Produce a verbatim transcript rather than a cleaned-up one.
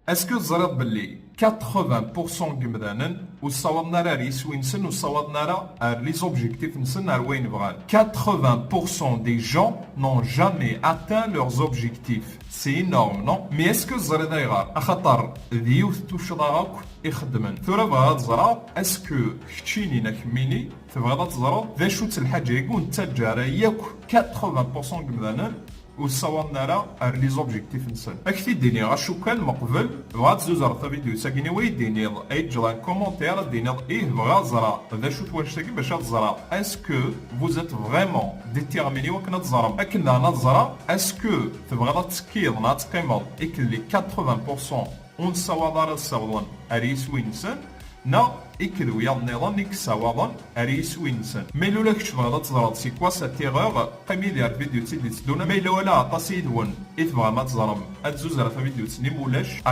Est-ce que teẓriḍ belli quatre-vingts pour cent n yimdanen ur ssawaḍen ara ar yiswi-nsen, ur ssawaḍen ara ar les objectifs-nsen, ar wayen bɣan? Quatre-vingts pour cent des gens n'ont jamais atteint leurs objectifs. C'est énorme, non? Mais est-ce que teẓriḍ ayɣer? Axaṭer d yiwet tuccḍa akk i xeddmen. Tura bɣiɣ ad ẓreɣ, est-ce que keččini neɣ kemmini tebɣiḍ ad teẓreḍ d acu-tt lḥaǧa-agi ur nettaǧǧa ara yakk quatre-vingts pour cent n yimdanen ur ssawaḍen ara ar les objectifs-nsen? Ad k-t-id-iniɣ acu kan meqbel, bɣiɣ ad tzuzreḍ tavidyut-agi, ad yi-d-tiniḍ, ad yi-d-teǧǧeḍ un commentaire, ad d-tiniḍ ih, bɣiɣ ad ẓreɣ d acu-t wannect-agi, bac ad ẓreɣ est-ce que vous êtes vraiment déterminés i wakken ad teẓrem, akken daɣen ad ẓreɣ est-ce que tebɣiḍ ad tekkiḍ neɣ ad teqqimeḍ akken les quatre-vingts pour cent ur nessawaḍ ara ad ssawḍen ar yiswi-nsen, neɣ akken d wiyaḍ nniḍen i yessawaḍen ar yiswi-nsen. Ma yella ula kečč tebɣiḍ ad teẓreḍ c'est quoi cette erreur, qqim yid-i ar tvidyut i d-itteddun. Ma yella wala aṭas yid-wen i tebɣam ad teẓrem, ad tzuzrem tavidyut-nni, ma ulac, à